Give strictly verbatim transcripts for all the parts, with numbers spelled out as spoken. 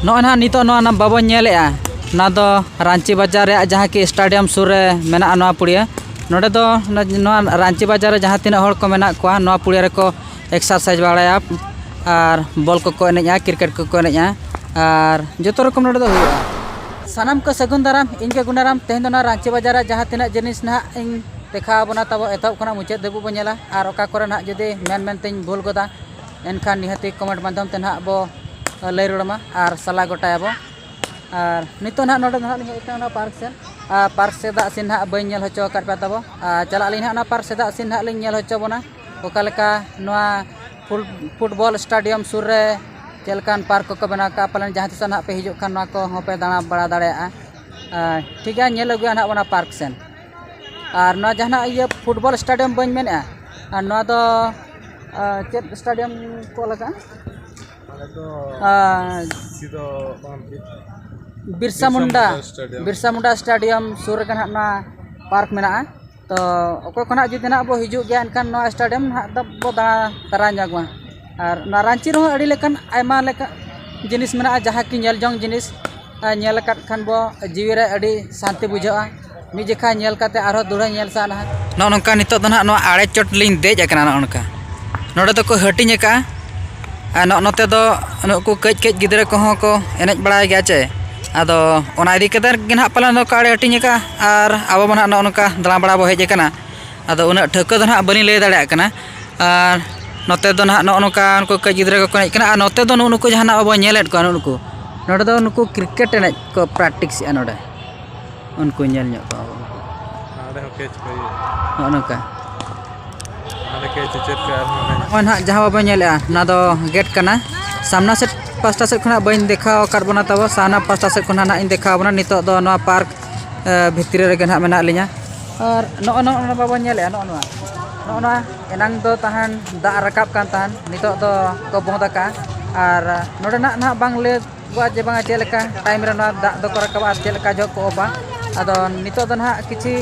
ᱱᱚᱜᱼᱚᱭ ᱱᱟᱦᱟᱜ ᱱᱤᱛᱚᱜ ᱱᱚᱣᱟ ᱱᱟ-, ᱵᱟᱵᱚᱱ ᱧᱮᱞᱮᱜᱼᱟ, ᱱᱚᱣᱟ ᱫᱚ ᱨᱟᱺᱪᱤ ᱵᱟᱡᱟᱨ ᱨᱮᱭᱟᱜ ᱡᱟᱦᱟᱸ ᱠᱤ stadium ᱥᱩᱨ ᱨᱮ ᱢᱮᱱᱟᱜᱼᱟ ᱱᱚᱣᱟ ᱯᱩᱲᱤᱭᱟᱹ᱾ ᱱᱚᱰᱮ ᱫᱚ ᱱᱚ-, ᱱᱚᱣᱟ ᱨᱟᱺᱪᱤ ᱵᱟᱡᱟᱨ ᱨᱮ ᱡᱟᱦᱟᱸ ᱛᱤᱱᱟᱹᱜ ᱦᱚᱲ ᱠᱚ ᱢᱮᱱᱟᱜ ᱠᱚᱣᱟ, ᱱᱚᱣᱟ ᱯᱩᱲᱤᱭᱟᱹ ᱨᱮᱠᱚ exercise ᱵᱟᱲᱟᱭᱟ ᱟᱨ ᱵᱚᱞ ᱠᱚᱠᱚ ᱮᱱᱮᱡᱼᱟ, cricket ᱠᱚᱠᱚ ᱮᱱᱮᱡᱼᱟ ᱟᱨ ᱡᱚᱛᱚ ᱨᱚᱠᱚᱢ ᱱᱚᱰᱮ ᱫᱚ ᱦᱩᱭᱩᱜᱼᱟ᱾ ᱥᱟᱱᱟᱢ ᱠᱚ ᱥᱟᱹᱜᱩᱱ ᱫᱟᱨᱟᱢ, ᱤᱧ ᱜᱮ ᱜᱩᱱᱟᱨᱟᱢ᱾ ᱛᱮᱦᱮᱧ ᱫᱚ ᱱᱚᱣᱟ ᱨᱟᱺᱪᱤ ᱵᱟᱡᱟᱨ ᱨᱮ ᱡᱟᱦᱟᱸ ᱛᱤᱱᱟᱹᱜ ᱡᱤᱱᱤᱥ ᱱᱟᱦᱟᱜ ᱤᱧ ᱫᱮᱠᱷᱟᱣ ᱟᱵᱚᱱᱟ, ᱛᱟᱵᱚ ᱮᱛᱚᱦᱚᱵ ᱠᱷᱚᱱᱟᱜ ᱢᱩᱪᱟᱹᱫ ᱫᱷᱟᱹᱵᱤᱡ ᱵᱚᱱ ᱧᱮᱞᱟ ᱟᱨ ᱚᱠᱟ ᱠᱚᱨᱮ ᱱᱟᱦᱟᱜ ᱡᱩᱫᱤ ᱢᱮᱱ ᱢᱮᱱᱛᱮᱧ ᱵᱷᱩᱞ ᱜᱚᱫᱟ, ᱮᱱᱠᱷᱟᱱ ᱱᱤᱦᱟᱹᱛᱤ comment ᱢᱟᱫᱽᱫᱷᱚᱢ ᱛᱮ ᱱᱟᱦᱟᱜ ᱵᱚ ᱞᱟᱹᱭ ᱨᱩᱣᱟᱹᱲ ᱟᱢᱟ ᱟᱨ ᱥᱟᱞᱟ ᱜᱚᱴᱟᱭᱟᱵᱚ᱾ ᱟᱨ ᱱᱤᱛᱚᱜ ᱱᱟᱦᱟᱜ ᱱᱚᱰᱮ ᱱᱟᱦᱟᱜ ᱞᱤᱧ ᱦᱮᱡ ᱟᱠᱟᱱᱟ ᱚᱱᱟ park ᱥᱮᱫ᱾ ᱟᱨ park ᱥᱮᱫᱟᱜ scene ᱱᱟᱦᱟᱜ ᱵᱟᱹᱧ ᱧᱮᱞ ᱦᱚᱪᱚ ᱟᱠᱟᱫ ᱯᱮᱭᱟ ᱛᱟᱵᱚ᱾ ᱟᱨ ᱪᱟᱞᱟᱜ ᱟᱹᱞᱤᱧ ᱱᱟᱦᱟᱜ ᱚᱱᱟ park ᱥᱮᱫᱟᱜ scene ᱱᱟᱦᱟᱜ ᱞᱤᱧ ᱧᱮᱞ ᱦᱚᱪᱚ ᱵᱚᱱᱟ, ᱚᱠᱟ ᱞᱮᱠᱟ ᱱᱚᱣᱟ ᱯᱷᱩᱞ-, football stadium ᱥᱩᱨ ᱨᱮ ᱪᱮᱫ ᱞᱮᱠᱟᱱ park ᱠᱚᱠᱚ ᱵᱮᱱᱟᱣ ᱠᱟᱜᱼᱟ᱾ ᱯᱟᱞᱮᱱ ᱡᱟᱦᱟᱸ ᱛᱤᱥᱚᱜ ᱱᱟᱦᱟᱜ ᱯᱮ ᱦᱤᱡᱩᱜ ᱠᱷᱟᱱ ᱱᱚᱣᱟ ᱠᱚᱦᱚᱸ ᱯᱮ ᱫᱟᱬᱟ ᱵᱟᱲᱟ ᱫᱟᱲᱮᱭᱟᱜᱼᱟ᱾ ᱟᱨ ᱴᱷᱤᱠ ᱜᱮᱭᱟ, ᱧᱮᱞ ᱟᱹᱜᱩᱭᱟ ᱱᱟᱦᱟᱜ ᱚᱱᱟ park ᱥᱮᱱ᱾ ᱟᱨ ᱱᱚᱣᱟ ᱡᱟᱦᱟᱱᱟᱜ ᱤᱭᱟᱹ football stadium ᱵᱟᱹᱧ ᱢᱮᱱᱮᱫᱼᱟ, ᱟᱨ ᱱᱚᱣᱟ ᱫᱚ, ᱟᱨ ᱪᱮᱫ stadium ᱠᱚ ᱚᱞ ᱟᱠᱟᱫᱼᱟ? ᱟᱞᱮ ᱫᱚ ᱟᱨ ᱵᱮᱥᱤ ᱫᱚ ᱵᱟᱝ ᱵᱤᱨ-, ᱵᱤᱨᱥᱟ ᱵᱤᱨᱥᱟ ᱢᱩᱱᱰᱟ, ᱢᱩᱱᱰᱟ stadium᱾ ᱵᱤᱨᱥᱟ ᱢᱩᱱᱰᱟ stadium ᱥᱩᱨ ᱨᱮᱜᱮ ᱱᱟᱦᱟᱜ ᱱᱚᱣᱟ park ᱢᱮᱱᱟᱜᱼᱟ᱾ ᱛᱚ ᱚᱠᱚᱭ ᱠᱚ ᱱᱟᱦᱟᱜ ᱡᱩᱫᱤ ᱱᱟᱦᱟᱜ ᱵᱚ ᱦᱤᱡᱩᱜ ᱜᱮᱭᱟ, ᱮᱱᱠᱷᱟᱱ ᱱᱚᱣᱟ stadium ᱱᱟᱦᱟᱜ ᱫᱚ ᱵᱚ ᱫᱟᱬᱟ ᱛᱟᱨᱟ ᱧᱚᱜᱽ ᱢᱟ᱾ ᱟᱨ ᱱᱚᱣᱟ ᱨᱟᱺᱪᱤ ᱨᱮᱦᱚᱸ ᱟᱹᱰᱤ ᱞᱮᱠᱟᱱ, ᱟᱭᱢᱟ ᱞᱮᱠᱟ ᱡᱤᱱᱤᱥ ᱢᱮᱱᱟᱜᱼᱟ, ᱡᱟᱦᱟᱸ ᱠᱤ ᱧᱮᱞ ᱡᱚᱝ ᱡᱤᱱᱤᱥ, ᱟᱨ ᱧᱮᱞ ᱟᱠᱟᱫ ᱠᱷᱟᱱ ᱵᱚ ᱡᱤᱣᱤ ᱨᱮ ᱟᱹᱰᱤ ᱥᱟᱱᱛᱤ ᱵᱩᱡᱷᱟᱹᱜᱼᱟ᱾ ᱢᱤᱫ ᱡᱮᱠᱷᱟ ᱧᱮᱞ ᱠᱟᱛᱮ ᱟᱨᱦᱚᱸ ᱫᱚᱦᱲᱟ ᱧᱮᱞ ᱥᱟᱱᱟᱦᱟ᱾ ᱱᱚᱜᱼᱚ ᱱᱚᱝᱠᱟ ᱱᱤᱛᱚᱜ ᱫᱚ ᱱᱟᱦᱟᱜ ᱱᱚᱣᱟ ᱟᱲᱮ ᱪᱚᱴ ᱞᱤᱧ ᱫᱮᱡ ᱟᱠᱟᱱᱟ᱾ ᱱᱚᱜᱼᱚ ᱱᱚᱝᱠᱟ ᱱᱚᱰᱮ ᱫᱚᱠᱚ ᱦᱟᱹᱴᱤᱧ ᱟᱠᱟᱫᱼᱟ᱾ ᱟᱨ ᱱᱚᱜᱼᱚ ᱱᱚᱛᱮ ᱫᱚ ᱱᱩᱠᱩ ᱠᱟᱹᱡ ᱠᱟᱹᱡ ᱜᱤᱫᱽᱨᱟᱹ ᱠᱚᱦᱚᱸ ᱠᱚ ᱮᱱᱮᱡ ᱵᱟᱲᱟᱭ ᱜᱮᱭᱟ ᱪᱮ᱾ ᱟᱫᱚ ᱚᱱᱟ ᱤᱫᱤ ᱠᱟᱛᱮ ᱜᱮ ᱱᱟᱦᱟᱜ ᱯᱟᱞᱮᱱ ᱫᱚᱠᱚ ᱟᱲᱮ ᱦᱟᱹᱴᱤᱧ ᱟᱠᱟᱫᱼᱟ᱾ ᱟᱨ ᱟᱵᱚ ᱢᱟ ᱱᱟᱦᱟᱜ ᱱᱚᱜᱼᱚ ᱱᱚᱝᱠᱟ ᱫᱟᱬᱟ ᱵᱟᱲᱟ ᱵᱚ ᱦᱮᱡ ᱟᱠᱟᱱᱟ᱾ ᱟᱫᱚ ᱩᱱᱟᱹᱜ ᱴᱷᱟᱹᱣᱠᱟᱹ ᱫᱚ ᱱᱟᱦᱟᱜ ᱵᱟᱹᱞᱤᱧ ᱞᱟᱹᱭ ᱫᱟᱲᱮᱭᱟᱜ ᱠᱟᱱᱟ᱾ ᱟᱨ ᱱᱚᱛᱮ ᱫᱚ ᱱᱟᱦᱟᱜ ᱱᱚᱜᱼᱚ ᱱᱚᱝᱠᱟ ᱩᱱᱠᱩ ᱠᱟᱹᱡ ᱜᱤᱫᱽᱨᱟᱹ ᱠᱚᱠᱚ ᱮᱱᱮᱡ ᱠᱟᱱᱟ᱾ ᱟᱨ ᱱᱚᱛᱮ ᱫᱚ ᱱᱩᱜᱼᱩ ᱱᱩᱠᱩ ᱡᱟᱦᱟᱸ ᱱᱟᱦᱟᱜ ᱵᱟᱵᱚ ᱧᱮᱞᱮᱫ ᱠᱚᱣᱟ, ᱱᱩᱜᱼᱩ ᱱᱩᱠᱩ, ᱱᱚᱰᱮ ᱫᱚ ᱱᱩᱠᱩ cricket ᱮᱱᱮᱡ ᱠᱚ practice ᱮᱫᱼᱟ ᱱᱚᱰᱮ᱾ ᱩᱱᱠᱩ ᱧᱮᱞ ᱧᱚᱜ ᱠᱚᱣᱟ ᱵᱚᱱ᱾ ᱱᱚᱰᱮ ᱦᱚᱸ catch ᱠᱚ ᱤᱭᱟᱹ᱾ ᱱᱚᱜᱼᱚ ᱱᱚᱝᱠᱟ᱾ ᱱᱚᱰᱮ catch ᱩᱪᱟᱹᱫ ᱠᱟᱜᱼᱟ ᱟᱨᱦᱚᱸ ᱱᱚᱰᱮ᱾ ᱱᱚᱜᱼᱚᱭ ᱱᱟᱦᱟᱜ ᱡᱟᱦᱟᱸ ᱵᱟᱵᱚᱱ ᱧᱮᱞᱮᱫᱼᱟ, ᱚᱱᱟ ᱫᱚ gate ᱠᱟᱱᱟ᱾ ᱥᱟᱢᱱᱟ ᱥᱮᱫ ᱯᱟᱥᱴᱟ ᱥᱮᱫ ᱠᱷᱚᱱᱟᱜ ᱵᱟᱹᱧ ᱫᱮᱠᱷᱟᱣ ᱟᱠᱟᱫ ᱵᱚᱱᱟ ᱛᱟᱵᱚ, ᱥᱟᱢᱱᱟ ᱯᱟᱥᱴᱟ ᱥᱮᱫ ᱠᱷᱚᱱᱟᱜ ᱱᱟᱦᱟᱜ ᱤᱧ ᱫᱮᱠᱷᱟᱣ ᱵᱚᱱᱟ᱾ ᱱᱤᱛᱚᱜ ᱫᱚ ᱱᱚᱣᱟ park, ᱮ, ᱵᱷᱤᱛᱨᱤ ᱨᱮᱜᱮ ᱱᱟᱦᱟᱜ ᱢᱮᱱᱟᱜ ᱞᱤᱧᱟ᱾ ᱟᱨ ᱱᱚᱜᱼᱚ ᱱᱚᱣᱟ ᱵᱟᱵᱚᱱ ᱧᱮᱞᱮᱫᱼᱟ, ᱱᱚᱜᱼᱚ ᱱᱚᱣᱟ, ᱱᱚᱜᱼᱚ ᱱᱚᱣᱟ ᱮᱱᱟᱝ ᱫᱚ ᱛᱟᱦᱮᱱ ᱫᱟᱜ ᱨᱟᱠᱟᱵ ᱠᱟᱱ ᱛᱟᱦᱮᱱ, ᱱᱤᱛᱚᱜ ᱫᱚ ᱠᱚ ᱵᱚᱱᱫ ᱟᱠᱟᱫᱼᱟ᱾ ᱟᱨ ᱱᱚᱰᱮᱱᱟᱜ ᱱᱟᱦᱟᱜ ᱵᱟᱝ ᱞᱟᱹᱭ ᱠᱚᱜᱼᱟ ᱡᱮ ᱵᱟᱝᱟ ᱪᱮᱫ ᱞᱮᱠᱟ time ᱨᱮ ᱱᱚᱣᱟ ᱫᱟᱜ ᱫᱚᱠᱚ ᱨᱟᱠᱟᱵᱟ ᱟᱨ ᱪᱮᱫ ᱞᱮᱠᱟ ᱡᱚᱦᱚᱜ ᱠᱚ ᱚᱯᱷᱟ᱾ ᱟᱫᱚ ᱱᱤᱛᱚᱜ ᱫᱚ ᱱᱟᱦᱟᱜ ᱠᱤᱪᱷᱤ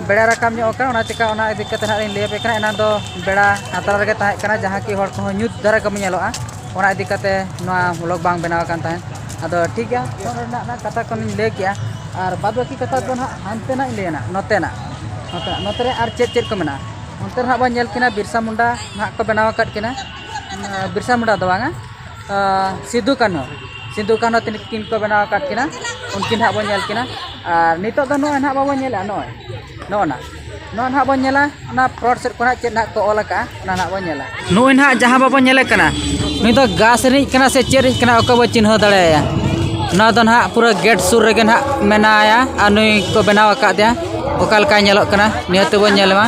ᱵᱮᱲᱟ ᱨᱟᱠᱟᱵ ᱧᱚᱜ ᱟᱠᱟᱱᱟ, ᱚᱱᱟ ᱪᱤᱠᱟ ᱚᱱᱟ ᱤᱫᱤ ᱠᱟᱛᱮ ᱱᱟᱦᱟᱜ ᱞᱤᱧ ᱞᱟᱹᱭ ᱟᱯᱮ ᱠᱟᱱᱟ᱾ ᱮᱱᱟᱝ ᱫᱚ ᱵᱮᱲᱟ ᱟᱛᱨᱟ ᱨᱮᱜᱮ ᱛᱟᱦᱮᱸ ᱠᱟᱱᱟ, ᱡᱟᱦᱟᱸ ᱠᱤ ᱦᱚᱲ ᱠᱚᱦᱚᱸ ᱧᱩᱛ ᱫᱷᱟᱨᱟ ᱠᱚ ᱧᱮᱞᱚᱜᱼᱟ, ᱚᱱᱟ ᱤᱫᱤ ᱠᱟᱛᱮ ᱱᱚᱣᱟ vlog ᱵᱟᱝ ᱵᱮᱱᱟᱣ ᱟᱠᱟᱱ ᱛᱟᱦᱮᱸᱫ᱾ ᱟᱫᱚ ᱴᱷᱤᱠ ᱜᱮᱭᱟ, ᱱᱚᱰᱮᱱᱟᱜ ᱱᱟᱜ ᱠᱟᱛᱷᱟ ᱠᱚ ᱞᱤᱧ ᱞᱟᱹᱭ ᱠᱮᱜᱼᱟ᱾ ᱟᱨ ᱵᱟᱫ ᱵᱟᱹᱠᱤ ᱠᱟᱛᱷᱟ ᱫᱚ ᱱᱟᱦᱟᱜ ᱦᱟᱱᱛᱮ ᱱᱟᱜ ᱤᱧ ᱞᱟᱹᱭᱟ ᱱᱟᱜ, ᱱᱚᱛᱮᱱᱟᱜ, ᱱᱚᱛᱮᱱᱟᱜ᱾ ᱱᱚᱛᱮ ᱨᱮ ᱟᱨ ᱪᱮᱫ ᱪᱮᱫ ᱠᱚ ᱢᱮᱱᱟᱜᱼᱟ? ᱚᱱᱛᱮ ᱨᱮ ᱱᱟᱦᱟᱜ ᱵᱚᱱ ᱧᱮᱞ ᱠᱤᱱᱟ ᱵᱤᱨᱥᱟ ᱢᱩᱱᱰᱟ ᱱᱟᱦᱟᱜ ᱠᱚ ᱵᱮᱱᱟᱣ ᱟᱠᱟᱫ ᱠᱤᱱᱟ᱾ ᱵᱤᱨᱥᱟ ᱢᱩᱱᱰᱟ ᱫᱚ ᱵᱟᱝᱟ, ᱥᱤᱫᱩ ᱠᱟᱹᱱᱦᱩ, ᱥᱤᱫᱩ ᱠᱟᱹᱱᱦᱩ ᱛᱤᱱ ᱠᱤᱱ ᱠᱚ ᱵᱮᱱᱟᱣ ᱟᱠᱟᱫ ᱠᱤᱱᱟ, ᱩᱱᱠᱤᱱ ᱱᱟᱦᱟᱜ ᱵᱚᱱ ᱧᱮᱞ ᱠᱤᱱᱟ᱾ ᱟᱨ ᱱᱤᱛᱚᱜ ᱫᱚ ᱱᱚᱜᱼᱚᱭ ᱱᱟᱦᱟᱜ ᱵᱟᱵᱚᱱ ᱧᱮᱞᱮᱜᱼᱟ, ᱱᱚᱜᱼᱚᱭ ᱱᱚᱜᱼᱚ ᱱᱟ, ᱱᱚᱣᱟ ᱱᱟᱦᱟᱜ ᱵᱚᱱ ᱧᱮᱞᱟ᱾ ᱚᱱᱟ ᱯᱷᱨᱚᱱᱴ ᱥᱮᱫ ᱠᱷᱚᱱᱟᱜ ᱪᱮᱫ ᱱᱟᱦᱟᱜ ᱠᱚ ᱚᱞ ᱟᱠᱟᱜᱼᱟ, ᱚᱱᱟ ᱱᱟᱦᱟᱜ ᱵᱚᱱ ᱧᱮᱞᱟ᱾ ᱱᱩᱭ ᱱᱟᱦᱟᱜ ᱡᱟᱦᱟᱸ ᱵᱟᱵᱚᱱ ᱧᱮᱞᱮ ᱠᱟᱱᱟ, ᱱᱩᱭ ᱫᱚ ᱜᱷᱟᱥ ᱨᱤᱱᱤᱡ ᱠᱟᱱᱟ ᱥᱮ ᱪᱮᱫ ᱨᱤᱱᱤᱡ ᱠᱟᱱᱟ, ᱚᱠᱚᱭ ᱵᱚ ᱪᱤᱱᱦᱟᱹᱣ ᱫᱟᱲᱮᱭᱟᱭᱟ? ᱱᱚᱣᱟ ᱫᱚ ᱱᱟᱦᱟᱜ ᱯᱩᱨᱟᱹ ᱜᱮᱴ ᱥᱩᱨ ᱨᱮᱜᱮ ᱱᱟᱦᱟᱜ ᱢᱮᱱᱟᱭᱟ ᱟᱨ ᱱᱩᱭ ᱠᱚ ᱵᱮᱱᱟᱣ ᱟᱠᱟᱫᱮᱭᱟ᱾ ᱚᱠᱟ ᱞᱮᱠᱟᱭ ᱧᱮᱞᱚᱜ ᱠᱟᱱᱟ, ᱱᱤᱦᱟᱹᱛ ᱵᱚᱱ ᱧᱮᱞ ᱢᱟ᱾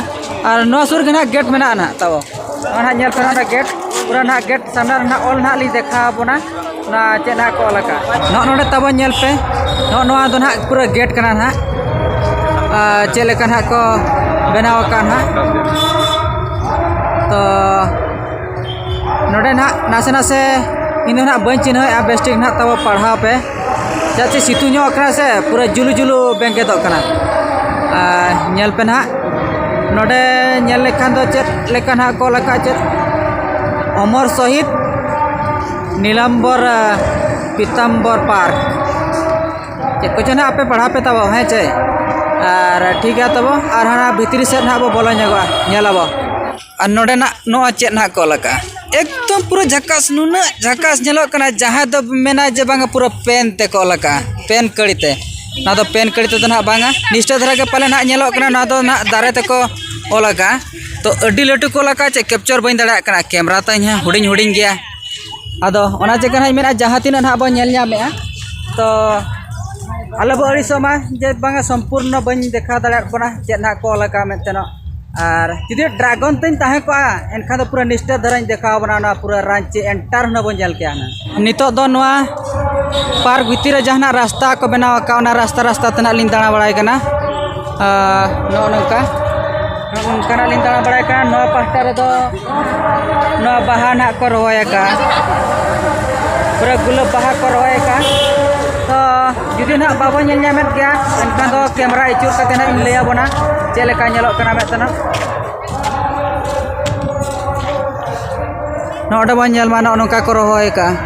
ᱟᱨ ᱱᱚᱣᱟ ᱥᱩᱨ ᱜᱮ ᱱᱟᱦᱟᱜ ᱜᱮᱴ ᱢᱮᱱᱟᱜᱼᱟ ᱱᱟᱦᱟᱜ ᱛᱟᱵᱚ᱾ ᱱᱚᱣᱟ ᱱᱟᱦᱟᱜ ᱧᱮᱞ ᱯᱮ, ᱱᱚᱰᱮ ᱜᱮᱴ, ᱯᱩᱨᱟᱹ ᱱᱟᱦᱟᱜ ᱜᱮᱴ ᱥᱟᱢᱱᱟ ᱨᱮ ᱱᱟᱦᱟᱜ ᱚᱞ ᱱᱟᱦᱟᱜ ᱞᱤᱧ ᱫᱮᱠᱷᱟᱣ ᱟᱵᱚᱱᱟ᱾ ᱚᱱᱟ ᱪᱮᱫ ᱱᱟᱦᱟᱜ ᱠᱚ ᱚᱞ ᱟᱠᱟᱫ, ᱱᱚᱜᱼᱚ ᱱᱚᱰᱮ ᱛᱟᱵᱚᱱ ᱧᱮᱞ ᱯᱮ, ᱱᱚᱜᱼᱚ ᱱᱚᱣᱟ ᱫᱚ ᱱᱟᱦᱟᱜ ᱯᱩᱨᱟᱹ ᱜᱮᱴ ᱠᱟᱱᱟ ᱱᱟᱦᱟᱜ᱾ ᱟᱨ ᱪᱮᱫ ᱞᱮᱠᱟ ᱱᱟᱦᱟᱜ ᱠᱚ ᱵᱮᱱᱟᱣ ᱟᱠᱟᱫ ᱱᱟᱦᱟᱜ᱾ ᱛᱚ ᱱᱚᱰᱮ ᱱᱟᱦᱟᱜ ᱱᱟᱥᱮ ᱱᱟᱥᱮ ᱤᱧ ᱫᱚ ᱱᱟᱦᱟᱜ ᱵᱟᱹᱧ ᱪᱤᱱᱦᱟᱹᱣᱮᱫᱼᱟ, ᱵᱮᱥ ᱴᱷᱤᱠ ᱱᱟᱦᱟᱜ ᱛᱟᱵᱚ ᱯᱟᱲᱦᱟᱣ ᱯᱮ, ᱪᱮᱫᱟᱜ ᱥᱮ ᱥᱤᱛᱩᱝ ᱧᱚᱜ ᱠᱟᱱᱟ ᱥᱮ, ᱯᱩᱨᱟᱹ ᱡᱩᱞᱩ ᱡᱩᱞᱩ ᱵᱮᱸᱜᱮᱫᱚᱜ ᱠᱟᱱᱟ᱾ ᱟᱨ ᱧᱮᱞ ᱯᱮ ᱱᱟᱦᱟᱜ, ᱱᱚᱰᱮ ᱧᱮᱞ ᱞᱮᱠᱷᱟᱱ ᱫᱚ ᱪᱮᱫ ᱞᱮᱠᱟ ᱱᱟᱦᱟᱜ ᱠᱚ ᱚᱞ ᱟᱠᱟᱫ, ᱪᱮᱫ ᱚᱢᱚᱨ ᱥᱚᱦᱤᱫ ᱱᱤᱞᱟᱢᱵᱚᱨ, ᱟᱸ, ᱯᱤᱛᱟᱢᱵᱚᱨ ᱯᱟᱨᱠ᱾ ᱪᱮᱫ ᱠᱚᱪᱚ ᱱᱟᱦᱟᱜ ᱟᱯᱮ ᱯᱟᱲᱦᱟᱣ ᱯᱮ ᱛᱟᱵᱚ, ᱦᱮᱸ ᱪᱮ? ᱟᱨ ᱴᱷᱤᱠ ᱜᱮᱭᱟ ᱛᱟᱵᱚ, ᱟᱨ ᱦᱟᱱᱟ ᱵᱷᱤᱛᱨᱤ ᱥᱮᱫ ᱱᱟᱦᱟᱜ ᱵᱚ ᱵᱚᱞᱚ ᱧᱚᱜᱚᱜᱼᱟ, ᱧᱮᱞ ᱟᱵᱚ᱾ ᱟᱨ ᱱᱚᱰᱮᱱᱟᱜ ᱱᱚᱣᱟ ᱪᱮᱫ ᱱᱟᱦᱟᱜ ᱠᱚ ᱚᱞ ᱟᱠᱟᱫᱼᱟ? ᱮᱠᱫᱚᱢ ᱯᱩᱨᱟᱹ ᱡᱷᱟᱠᱟᱥ, ᱱᱩᱱᱟᱹᱜ ᱡᱷᱟᱠᱟᱥ ᱧᱮᱞᱚᱜ ᱠᱟᱱᱟ, ᱡᱟᱦᱟᱸᱭ ᱫᱚ ᱢᱮᱱᱟ ᱡᱮ ᱵᱟᱝᱟ ᱯᱩᱨᱟᱹ ᱯᱮᱱ ᱛᱮᱠᱚ ᱚᱞ ᱟᱠᱟᱫᱼᱟ, ᱯᱮᱱ ᱠᱟᱹᱲᱤ ᱛᱮ᱾ ᱱᱚᱣᱟ ᱫᱚ ᱯᱮᱱ ᱠᱟᱹᱲᱤ ᱛᱮᱫᱚ ᱱᱟᱦᱟᱜ ᱵᱟᱝᱟ, ᱱᱤᱥᱴᱟᱹ ᱫᱷᱟᱨᱟ ᱜᱮ ᱯᱟᱞᱮ ᱱᱟᱦᱟᱜ ᱧᱮᱞᱚᱜ ᱠᱟᱱᱟ, ᱱᱚᱣᱟ ᱫᱚ ᱱᱟᱦᱟᱜ ᱫᱟᱨᱮ ᱛᱮᱠᱚ ᱚᱞ ᱟᱠᱟᱫᱼᱟ᱾ ᱛᱚ ᱟᱹᱰᱤ ᱞᱟᱹᱴᱩ ᱠᱚ ᱚᱞ ᱟᱠᱟᱫᱼᱟ, ᱪᱮᱫ ᱠᱮᱯᱪᱚᱨ ᱵᱟᱹᱧ ᱫᱟᱲᱮᱭᱟᱜ ᱠᱟᱱᱟ, ᱠᱮᱢᱨᱟ ᱛᱟᱹᱧ ᱦᱚᱸ ᱦᱩᱰᱤᱧ ᱦᱩᱰᱤᱧ ᱜᱮᱭᱟ᱾ ᱟᱫᱚ ᱚᱱᱟ ᱪᱤᱠᱟᱹ ᱱᱟᱦᱟᱜ ᱤᱧ ᱢᱮᱱᱟ, ᱡᱟᱦᱟᱸ ᱛᱤᱱᱟᱹᱜ ᱱᱟᱦᱟᱜ ᱵᱚᱱ ᱧᱮᱞ ᱧᱟᱢᱮᱜᱼᱟ, ᱛᱚ ᱟᱞᱚ ᱵᱚ ᱟᱹᱲᱤᱥᱚᱜ ᱢᱟ ᱡᱮ ᱵᱟᱝᱟ ᱥᱚᱢᱯᱩᱨᱱᱚ ᱵᱟᱹᱧ ᱫᱮᱠᱷᱟᱣ ᱫᱟᱲᱮᱭᱟᱜ ᱠᱟᱱᱟ ᱪᱮᱫ ᱱᱟᱦᱟᱜ ᱠᱚ ᱚᱞ ᱟᱠᱟᱫᱼᱟ ᱢᱮᱱᱛᱮ ᱱᱚᱜ᱾ ᱟᱨ ᱡᱩᱫᱤ ᱰᱨᱟᱜᱚᱱ ᱛᱤᱧ ᱛᱟᱦᱮᱸ ᱠᱚᱜᱼᱟ, ᱮᱱᱠᱷᱟᱱ ᱫᱚ ᱯᱩᱨᱟᱹ ᱱᱤᱥᱴᱟᱹ ᱫᱷᱟᱨᱟᱧ ᱫᱮᱠᱷᱟᱣ ᱟᱵᱚᱱᱟ, ᱚᱱᱟ ᱯᱩᱨᱟᱹ ᱨᱟᱺᱪᱤ ᱮᱱᱴᱟᱨ ᱦᱩᱱᱟᱹᱝ ᱵᱚᱱ ᱧᱮᱞ ᱠᱮᱭᱟ ᱦᱩᱱᱟᱹᱝ᱾ ᱱᱤᱛᱚᱜ ᱫᱚ ᱱᱚᱣᱟ ᱯᱟᱨᱠ ᱵᱷᱤᱛᱤᱨ ᱨᱮ ᱡᱟᱦᱟᱱᱟᱜ ᱨᱟᱥᱛᱟ ᱠᱚ ᱵᱮᱱᱟᱣ ᱟᱠᱟᱫ, ᱚᱱᱟ ᱨᱟᱥᱛᱟ ᱨᱟᱥᱛᱟ ᱛᱮ ᱱᱟᱜ ᱞᱤᱧ ᱫᱟᱬᱟ ᱵᱟᱲᱟᱭ ᱠᱟᱱᱟ᱾ ᱟᱨ ᱱᱚᱜᱼᱚ ᱱᱚᱝᱠᱟ, ᱱᱚᱜᱼᱚ ᱱᱚᱝᱠᱟᱱᱟᱜ ᱞᱤᱧ ᱫᱟᱬᱟ ᱵᱟᱲᱟᱭ ᱠᱟᱱᱟ᱾ ᱱᱚᱣᱟ ᱯᱟᱦᱴᱟ ᱨᱮᱫᱚ ᱱᱚᱣᱟ ᱵᱟᱦᱟ ᱱᱟᱦᱟᱜ ᱠᱚ ᱨᱚᱦᱚᱭ ᱟᱠᱟᱫᱼᱟ, ᱯᱩᱨᱟᱹ ᱜᱩᱞᱟᱹᱵ ᱵᱟᱦᱟ ᱠᱚ ᱨᱚᱦᱚᱭ ᱟᱠᱟᱫᱼᱟ᱾ ᱛᱚ ᱡᱩᱫᱤ ᱱᱟᱦᱟᱜ ᱵᱟᱵᱚᱱ ᱧᱮᱞ ᱧᱟᱢᱮᱫ ᱜᱮᱭᱟ, ᱮᱱᱠᱷᱟᱱ ᱫᱚ ᱠᱮᱢᱨᱟ ᱟᱹᱪᱩᱨ ᱠᱟᱛᱮ ᱱᱟᱦᱟᱜ ᱤᱧ ᱞᱟᱹᱭ ᱟᱵᱚᱱᱟ ᱪᱮᱫ ᱞᱮᱠᱟ ᱧᱮᱞᱚᱜ ᱠᱟᱱᱟ ᱢᱮᱫ ᱛᱮ ᱱᱟᱦᱟᱜ᱾ ᱱᱚᱰᱮ ᱵᱚᱱ ᱧᱮᱞ ᱢᱟ, ᱱᱚᱜᱼᱚ ᱱᱚᱝᱠᱟ ᱠᱚ ᱨᱚᱦᱚᱭ ᱟᱠᱟᱫᱼᱟ᱾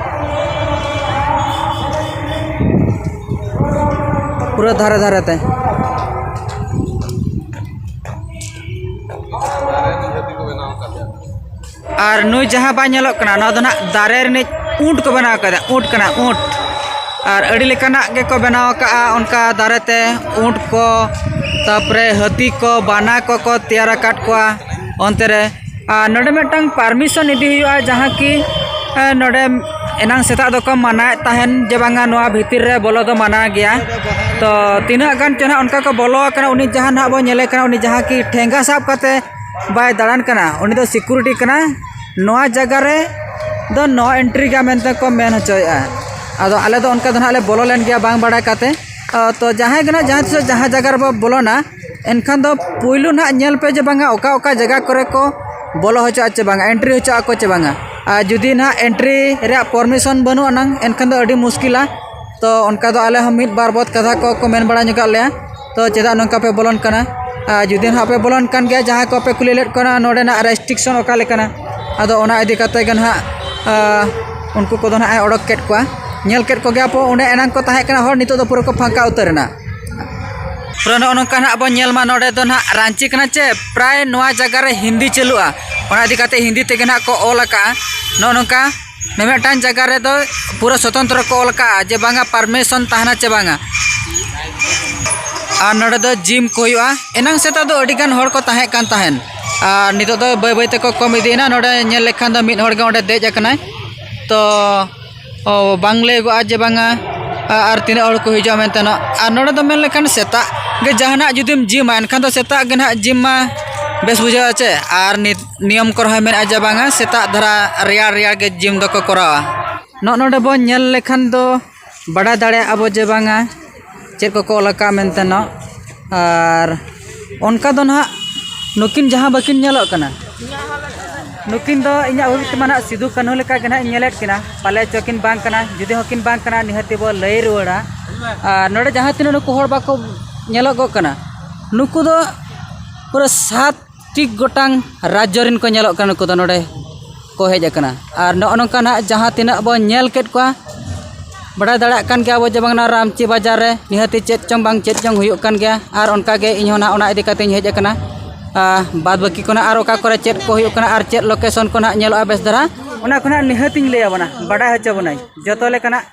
ᱯᱩᱨᱟᱹ ᱫᱷᱟᱨᱮ ᱫᱷᱟᱨᱮ ᱛᱮ᱾ ᱟᱨ ᱱᱩᱭ ᱡᱟᱦᱟᱸ ᱵᱟᱭ ᱧᱮᱞᱚᱜ ᱠᱟᱱᱟ, ᱱᱚᱣᱟ ᱫᱚ ᱱᱟᱦᱟᱜ ᱫᱟᱨᱮ ᱨᱤᱱᱤᱡ ᱩᱸᱴ ᱠᱚ ᱵᱮᱱᱟᱣ ᱠᱟᱫᱟ, ᱩᱸᱴ ᱠᱟᱱᱟ, ᱩᱸᱴ᱾ ᱟᱨ ᱟᱹᱰᱤ ᱞᱮᱠᱟᱱᱟᱜ ᱜᱮᱠᱚ ᱵᱮᱱᱟᱣ ᱟᱠᱟᱫᱼᱟ, ᱚᱱᱠᱟ ᱫᱟᱨᱮ ᱛᱮ ᱩᱸᱴ ᱠᱚ, ᱛᱟᱨᱯᱚᱨᱮ ᱦᱟᱹᱛᱤ ᱠᱚ, ᱵᱟᱱᱟ ᱠᱚᱠᱚ ᱛᱮᱭᱟᱨ ᱟᱠᱟᱫ ᱠᱚᱣᱟ ᱚᱱᱛᱮ ᱨᱮ᱾ ᱟᱨ ᱱᱚᱰᱮ ᱢᱤᱫᱴᱟᱝ ᱯᱟᱨᱢᱤᱥᱚᱱ ᱤᱫᱤ ᱦᱩᱭᱩᱜᱼᱟ, ᱡᱟᱦᱟᱸ ᱠᱤ, ᱮ, ᱱᱚᱰᱮ ᱮᱱᱟᱝ ᱥᱮᱛᱟᱜ ᱫᱚᱠᱚ ᱢᱟᱱᱟᱭᱮᱫ ᱛᱟᱦᱮᱱ ᱡᱮ ᱵᱟᱝᱟ, ᱱᱚᱣᱟ ᱵᱷᱤᱛᱤᱨ ᱨᱮ ᱵᱚᱞᱚ ᱫᱚ ᱢᱟᱱᱟ ᱜᱮᱭᱟ᱾ ᱛᱚ ᱛᱤᱱᱟᱹᱜ ᱜᱟᱱ ᱪᱚ ᱱᱟᱦᱟᱜ ᱚᱱᱠᱟ ᱠᱚ ᱵᱚᱞᱚ ᱟᱠᱟᱱᱟ, ᱩᱱᱤ ᱡᱟᱦᱟᱸ ᱱᱟᱦᱟᱜ ᱵᱚᱱ ᱧᱮᱞᱮ ᱠᱟᱱᱟ, ᱩᱱᱤ ᱡᱟᱦᱟᱸ ᱠᱤ ᱴᱷᱮᱸᱜᱟ ᱥᱟᱵ ᱠᱟᱛᱮ ᱵᱟᱭ ᱫᱟᱬᱟᱱ ᱠᱟᱱᱟ, ᱩᱱᱤ ᱫᱚ ᱥᱤᱠᱩᱨᱤᱴᱤ ᱠᱟᱱᱟ᱾ ᱱᱚᱣᱟ ᱡᱟᱭᱜᱟ ᱨᱮ ᱫᱚ ᱱᱚ ᱮᱱᱴᱨᱤ ᱜᱮᱭᱟ ᱢᱮᱱᱛᱮ ᱠᱚ ᱢᱮᱱ ᱦᱚᱪᱚᱭᱮᱫᱼᱟ᱾ ᱟᱫᱚ ᱟᱞᱮ ᱫᱚ ᱚᱱᱠᱟ ᱫᱚ ᱱᱟᱦᱟᱜ ᱞᱮ ᱵᱚᱞᱚ ᱞᱮᱱ ᱜᱮᱭᱟ ᱵᱟᱝ ᱵᱟᱲᱟᱭ ᱠᱟᱛᱮ᱾ ᱟ, ᱛᱚ ᱡᱟᱦᱟᱸᱭ ᱜᱮ ᱱᱟᱦᱟᱜ ᱡᱟᱦᱟᱸ ᱛᱤᱥᱚᱜ ᱡᱟᱦᱟᱸ ᱡᱟᱭᱜᱟ ᱨᱮᱵᱚ ᱵᱚᱞᱚᱱᱟ, ᱮᱱᱠᱷᱟᱱ ᱫᱚ ᱯᱩᱭᱞᱩ ᱱᱟᱦᱟᱜ ᱧᱮᱞ ᱯᱮ ᱡᱮ ᱵᱟᱝᱟ ᱚᱠᱟ ᱚᱠᱟ ᱡᱟᱭᱜᱟ ᱠᱚᱨᱮ ᱠᱚ ᱵᱚᱞᱚ ᱦᱚᱪᱚᱜᱼᱟ ᱪᱮ ᱵᱟᱝᱟ, ᱮᱱᱴᱨᱤ ᱦᱚᱪᱚᱜᱼᱟ ᱠᱚ ᱪᱮ ᱵᱟᱝᱟ᱾ ᱟᱨ ᱡᱩᱫᱤ ᱱᱟᱦᱟᱜ ᱮᱱᱴᱨᱤ ᱨᱮᱭᱟᱜ ᱯᱟᱨᱢᱤᱥᱚᱱ ᱵᱟᱹᱱᱩᱜ ᱟᱱᱟᱝ, ᱮᱱᱠᱷᱟᱱ ᱫᱚ ᱟᱹᱰᱤ ᱢᱩᱥᱠᱤᱞᱟ᱾ ᱛᱚ ᱚᱱᱠᱟ ᱫᱚ ᱟᱞᱮ ᱦᱚᱸ ᱢᱤᱫ ᱵᱟᱨ ᱵᱚᱫ ᱠᱟᱛᱷᱟ ᱠᱚ ᱠᱚ ᱢᱮᱱ ᱵᱟᱲᱟ ᱧᱚᱜᱟᱜ ᱞᱮᱭᱟ, ᱛᱚ ᱪᱮᱫᱟᱜ ᱱᱚᱝᱠᱟ ᱯᱮ ᱵᱚᱞᱚᱱ ᱠᱟᱱᱟ? ᱟᱨ ᱡᱩᱫᱤ ᱱᱟᱦᱟᱜ ᱯᱮ ᱵᱚᱞᱚᱱ ᱠᱟᱱ ᱜᱮᱭᱟ, ᱡᱟᱦᱟᱸᱭ ᱠᱚᱯᱮ ᱠᱩᱞᱤ ᱞᱮᱫ ᱠᱚᱣᱟ ᱱᱚᱰᱮᱱᱟᱜ ᱨᱮᱥᱴᱨᱤᱠᱥᱚᱱ ᱚᱠᱟ ᱞᱮᱠᱟᱱᱟ, ᱟᱫᱚ ᱚᱱᱟ ᱤᱫᱤ ᱠᱟᱛᱮ ᱜᱮ ᱱᱟᱦᱟᱜ, ᱟ, ᱩᱱᱠᱩ ᱠᱚᱫᱚ ᱱᱟᱦᱟᱜ ᱮ ᱚᱰᱚᱠ ᱠᱮᱫ ᱠᱚᱣᱟ᱾ ᱧᱮᱞ ᱠᱮᱫ ᱠᱚᱜᱮᱭᱟ ᱯᱮ, ᱚᱸᱰᱮ ᱮᱱᱟᱝ ᱠᱚ ᱛᱟᱦᱮᱸ ᱠᱟᱱᱟ ᱦᱚᱲ, ᱱᱤᱛᱚᱜ ᱫᱚ ᱯᱩᱨᱟᱹ ᱠᱚ ᱯᱷᱟᱸᱠᱟ ᱩᱛᱟᱹᱨ ᱮᱱᱟ᱾ ᱯᱩᱨᱟᱹ ᱱᱚᱜᱼᱚ ᱱᱚᱝᱠᱟ ᱱᱟᱦᱟᱜ ᱵᱚᱱ ᱧᱮᱞ ᱢᱟ, ᱱᱚᱰᱮ ᱫᱚ ᱱᱟᱦᱟᱜ ᱨᱟᱺᱪᱤ ᱠᱟᱱᱟ ᱪᱮ, ᱯᱨᱟᱭ ᱱᱚᱣᱟ ᱡᱟᱭᱜᱟ ᱨᱮ ᱦᱤᱱᱫᱤ ᱪᱟᱹᱞᱩᱜᱼᱟ, ᱚᱱᱟ ᱤᱫᱤ ᱠᱟᱛᱮ ᱦᱤᱱᱫᱤ ᱛᱮᱜᱮ ᱱᱟᱦᱟᱜ ᱠᱚ ᱚᱞ ᱟᱠᱟᱜᱼᱟ᱾ ᱱᱚᱜᱼᱚ ᱱᱚᱝᱠᱟ ᱢᱤᱢᱤᱫᱴᱟᱝ ᱡᱟᱭᱜᱟ ᱨᱮᱫᱚ ᱯᱩᱨᱟᱹ ᱥᱚᱛᱚᱱᱛᱨᱚ ᱠᱚ ᱚᱞ ᱟᱠᱟᱜᱼᱟ ᱡᱮ ᱵᱟᱝᱟ ᱯᱟᱨᱢᱤᱥᱚᱱ ᱛᱟᱦᱮᱱᱟ ᱪᱮ ᱵᱟᱝᱟ᱾ ᱟᱨ ᱱᱚᱰᱮ ᱫᱚ ᱡᱤᱢ ᱠᱚ ᱦᱩᱭᱩᱜᱼᱟ᱾ ᱮᱱᱟᱝ ᱥᱮᱛᱟᱜ ᱫᱚ ᱟᱹᱰᱤ ᱜᱟᱱ ᱦᱚᱲ ᱠᱚ ᱛᱟᱦᱮᱸ ᱠᱟᱱ ᱛᱟᱦᱮᱸᱱ, ᱟᱨ ᱱᱤᱛᱚᱜ ᱫᱚ ᱵᱟᱹᱭ ᱵᱟᱹᱭ ᱛᱮᱠᱚ ᱠᱚᱢ ᱤᱫᱤᱭᱮᱱᱟ᱾ ᱱᱚᱰᱮ ᱧᱮᱞ ᱞᱮᱠᱷᱟᱱ ᱫᱚ ᱢᱤᱫ ᱦᱚᱲ ᱜᱮ ᱚᱸᱰᱮ ᱫᱮᱡ ᱟᱠᱟᱱᱟᱭ᱾ ᱛᱚ ᱚ, ᱵᱟᱝ ᱞᱟᱹᱭᱟᱹᱜᱚᱜᱼᱟ ᱡᱮ ᱵᱟᱝᱟ, ᱟ-, ᱟᱨ ᱛᱤᱱᱟᱹᱜ ᱦᱚᱲ ᱠᱚ ᱦᱤᱡᱩᱜᱼᱟ ᱢᱮᱱᱛᱮ ᱱᱟᱜ᱾ ᱟᱨ ᱱᱚᱰᱮ ᱫᱚ ᱢᱮᱱ ᱞᱮᱠᱷᱟᱱ ᱥᱮᱛᱟᱜ ᱜᱮ ᱡᱟᱦᱟᱱᱟᱜ ᱡᱩᱫᱤᱢ ᱡᱤᱢᱟ, ᱮᱱᱠᱷᱟᱱ ᱫᱚ ᱥᱮᱛᱟᱜ ᱜᱮ ᱱᱟᱦᱟᱜ ᱡᱤᱢ ᱢᱟ ᱵᱮᱥ ᱵᱩᱡᱷᱟᱹᱜᱼᱟ ᱪᱮ᱾ ᱟᱨ ᱱᱤᱛ ᱱᱤᱭᱚᱢ ᱠᱚᱨᱮ ᱦᱚᱸ ᱢᱮᱱᱟᱜᱼᱟ ᱡᱮ ᱵᱟᱝᱟ, ᱥᱮᱛᱟᱜ ᱫᱷᱟᱨᱟ ᱨᱮᱭᱟᱲ ᱨᱮᱭᱟᱲ ᱜᱮ ᱡᱤᱢ ᱫᱚᱠᱚ ᱠᱚᱨᱟᱣᱟ᱾ ᱱᱚᱜᱼᱚ ᱱᱚᱰᱮ ᱵᱚᱱ ᱧᱮᱞ ᱞᱮᱠᱷᱟᱱ ᱫᱚ ᱵᱟᱰᱟᱭ ᱫᱟᱲᱮᱭᱟᱜᱼᱟ ᱵᱚ ᱡᱮ ᱵᱟᱝᱟ, ᱪᱮᱫ ᱠᱚᱠᱚ ᱚᱞ ᱟᱠᱟᱫᱼᱟ ᱢᱮᱱᱛᱮ ᱱᱟᱜ᱾ ᱟᱨ ᱚᱱᱠᱟ ᱫᱚ ᱱᱟᱦᱟᱜ ᱱᱩᱠᱤᱱ ᱡᱟᱦᱟᱸ ᱵᱟᱹᱠᱤᱱ ᱧᱮᱞᱚᱜ ᱠᱟᱱᱟ, ᱱᱩᱠᱤᱱ ᱫᱚ ᱤᱧᱟᱹᱜ ᱦᱩᱫᱤᱥ ᱛᱮᱢᱟ ᱱᱟᱦᱟᱜ ᱥᱤᱫᱩ ᱠᱟᱹᱱᱦᱩ ᱞᱮᱠᱟ ᱜᱮ ᱱᱟᱦᱟᱜ ᱤᱧ ᱧᱮᱞᱮᱫ ᱠᱤᱱᱟ᱾ ᱯᱟᱞᱮ ᱪᱚ ᱠᱤᱱ ᱵᱟᱝ ᱠᱟᱱᱟ, ᱡᱩᱫᱤ ᱦᱚᱸᱠᱤᱱ ᱵᱟᱝ ᱠᱟᱱᱟ, ᱱᱤᱦᱟᱹᱛᱤ ᱵᱚ ᱞᱟᱹᱭ ᱨᱩᱣᱟᱹᱲᱟ᱾ ᱟᱨ ᱱᱚᱰᱮ ᱡᱟᱦᱟᱸ ᱛᱤᱱᱟᱹᱜ ᱱᱩᱠᱩ ᱦᱚᱲ ᱵᱟᱠᱚ ᱧᱮᱞᱚᱜᱚᱜ ᱠᱟᱱᱟ, ᱱᱩᱠᱩ ᱫᱚ ᱯᱩᱨᱟᱹ ᱥᱟᱛ ᱴᱤ ᱜᱚᱴᱟᱝ ᱨᱟᱡᱽᱡᱚ ᱨᱮᱱ ᱠᱚ ᱧᱮᱞᱚᱜ ᱠᱟᱱᱟ᱾ ᱱᱩᱠᱩ ᱫᱚ ᱱᱚᱰᱮ ᱠᱚ ᱦᱮᱡ ᱟᱠᱟᱱᱟ᱾ ᱟᱨ ᱱᱚᱜᱼᱚ ᱱᱚᱝᱠᱟ ᱱᱟᱦᱟᱜ ᱡᱟᱦᱟᱸ ᱛᱤᱱᱟᱹᱜ ᱵᱚᱱ ᱧᱮᱞ ᱠᱮᱫ ᱠᱚᱣᱟ, ᱵᱟᱰᱟᱭ ᱫᱟᱲᱮᱭᱟᱜ ᱠᱟᱱ ᱜᱮᱭᱟ ᱵᱚ ᱡᱮ ᱵᱟᱝ ᱱᱚᱣᱟ ᱨᱟᱢᱪᱤ ᱵᱟᱡᱟᱨ ᱨᱮ ᱱᱤᱦᱟᱹᱛᱤ ᱪᱮᱫ ᱪᱚᱝ ᱵᱟᱝ ᱪᱮᱫ ᱪᱚᱝ ᱦᱩᱭᱩᱜ ᱠᱟᱱ ᱜᱮᱭᱟ, ᱟᱨ ᱚᱱᱠᱟ ᱜᱮ ᱤᱧ ᱦᱚᱸ ᱱᱟᱦᱟᱜ ᱚᱱᱟ ᱤᱫᱤ ᱠᱟᱛᱮᱧ ᱦᱮᱡ ᱟᱠᱟᱱᱟ᱾ ᱟᱨ ᱵᱟᱫ ᱵᱟᱹᱠᱤ ᱠᱚ ᱱᱟᱦᱟᱜ ᱟᱨ ᱚᱠᱟ ᱠᱚᱨᱮ ᱪᱮᱫ ᱠᱚ ᱦᱩᱭᱩᱜ ᱠᱟᱱᱟ ᱟᱨ ᱪᱮᱫ ᱞᱳᱠᱮᱥᱚᱱ ᱠᱚ ᱱᱟᱦᱟᱜ ᱧᱮᱞᱚᱜᱼᱟ ᱵᱮᱥ ᱫᱷᱟᱨᱟ, ᱚᱱᱟ ᱠᱚ ᱱᱟᱦᱟᱜ ᱱᱤᱦᱟᱹᱛᱤᱧ ᱞᱟᱹᱭ ᱟᱵᱚᱱᱟ, ᱵᱟᱰᱟᱭ ᱦᱚᱪᱚ ᱵᱚᱱᱟᱹᱧ, ᱡᱚᱛᱚ ᱞᱮᱠᱟᱱᱟᱜ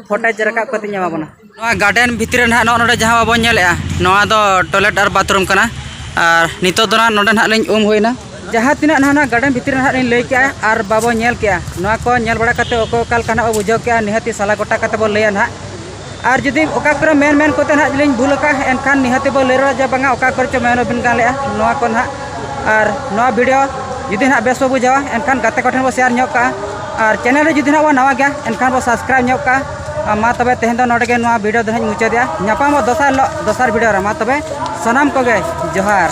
ᱯᱷᱚᱴᱮᱡᱽ ᱨᱟᱠᱟᱵ ᱠᱟᱛᱮᱧ ᱮᱢᱟ ᱵᱚᱱᱟ᱾ ᱱᱚᱣᱟ ᱜᱟᱨᱰᱮᱱ ᱵᱷᱤᱛᱨᱤ ᱨᱮ ᱱᱟᱦᱟᱜ ᱱᱚᱜᱼᱚ ᱱᱚᱰᱮ ᱡᱟᱦᱟᱸ ᱵᱟᱵᱚᱱ ᱧᱮᱞᱮᱜᱼᱟ, ᱱᱚᱣᱟ ᱫᱚ ᱴᱚᱭᱞᱮᱴ ᱟᱨ ᱵᱟᱛᱷᱨᱩᱢ ᱠᱟᱱᱟ᱾ ᱟᱨ ᱱᱤᱛᱚᱜ ᱫᱚ ᱱᱟᱦᱟᱜ ᱱᱚᱰᱮ ᱱᱟᱦᱟᱜ ᱞᱤᱧ ᱩᱢ ᱦᱩᱭᱱᱟ᱾ ᱡᱟᱦᱟᱸ ᱛᱤᱱᱟᱹᱜ ᱱᱟᱦᱟᱜ ᱱᱚᱣᱟ ᱜᱟᱨᱰᱮᱱ ᱵᱷᱤᱛᱨᱤ ᱨᱮ ᱱᱟᱦᱟᱜ ᱞᱤᱧ ᱞᱟᱹᱭ ᱠᱮᱜᱼᱟ ᱟᱨ ᱵᱟᱵᱚ ᱧᱮᱞ ᱠᱮᱜᱼᱟ, ᱱᱚᱣᱟ ᱠᱚ ᱧᱮᱞ ᱵᱟᱲᱟ ᱠᱟᱛᱮ ᱚᱠᱚᱭ ᱚᱠᱟ ᱞᱮᱠᱟ ᱱᱟᱦᱟᱜ ᱵᱚ ᱵᱩᱡᱷᱟᱹᱣ ᱠᱮᱜᱼᱟ, ᱱᱤᱦᱟᱹᱛᱤ ᱥᱟᱞᱟ ᱜᱚᱴᱟ ᱠᱟᱛᱮ ᱵᱚ ᱞᱟᱹᱭᱟ ᱱᱟᱦᱟᱜ᱾ ᱟᱨ ᱡᱩᱫᱤ ᱚᱠᱟ ᱠᱚᱨᱮ ᱢᱮᱱ ᱢᱮᱱ ᱠᱚᱛᱮ ᱱᱟᱦᱟᱜ ᱞᱤᱧ ᱵᱷᱩᱞ ᱟᱠᱟᱫᱼᱟ, ᱮᱱᱠᱷᱟᱱ ᱱᱤᱦᱟᱹᱛᱤ ᱵᱚ ᱞᱟᱹᱭ ᱨᱚᱲᱟ ᱡᱮ ᱵᱟᱝᱟ ᱚᱠᱟ ᱠᱚᱨᱮ ᱪᱚ ᱢᱮᱱ ᱵᱟᱵᱤᱱ ᱜᱟᱱ ᱞᱮᱜᱼᱟ ᱱᱚᱣᱟ ᱠᱚ ᱱᱟᱦᱟᱜ᱾ ᱟᱨ ᱱᱚᱣᱟ ᱵᱷᱤᱰᱤᱭᱳ ᱡᱩᱫᱤ ᱱᱟᱦᱟᱜ ᱵᱮᱥ ᱵᱚ ᱵᱩᱡᱷᱟᱹᱣᱟ, ᱮᱱᱠᱷᱟᱱ ᱜᱟᱛᱮ ᱠᱚᱴᱷᱮᱱ ᱵᱚ ᱥᱮᱭᱟᱨ ᱧᱚᱜ ᱠᱟᱜᱼᱟ᱾ ᱟᱨ ᱪᱮᱱᱮᱞ ᱨᱮ ᱡᱩᱫᱤ ᱱᱟᱦᱟᱜ ᱵᱚ ᱱᱟᱣᱟ ᱜᱮᱭᱟ, ᱮᱱᱠᱷᱟᱱ ᱵᱚ ᱥᱟᱵᱥᱠᱨᱟᱭᱤᱵᱽ ᱧᱚᱜ ᱠᱟᱜᱼᱟ᱾ ᱟᱨ ᱢᱟ ᱛᱚᱵᱮ ᱛᱮᱦᱮᱧ ᱫᱚ ᱱᱚᱰᱮ ᱜᱮ ᱱᱚᱣᱟ ᱵᱷᱤᱰᱤᱭᱳ ᱫᱚ ᱱᱟᱦᱟᱜ ᱢᱩᱪᱟᱹᱫᱮᱜᱼᱟ᱾ ᱧᱟᱯᱟᱢᱚᱜ ᱫᱚᱥᱟᱨ ᱦᱤᱞᱳᱜ ᱫᱚᱥᱟᱨ ᱵᱷᱤᱰᱤᱭᱳ ᱨᱮ᱾ ᱢᱟ ᱛᱚᱵᱮ ᱥᱟᱱᱟᱢ ᱠᱚᱜᱮ ᱡᱚᱦᱟᱨ᱾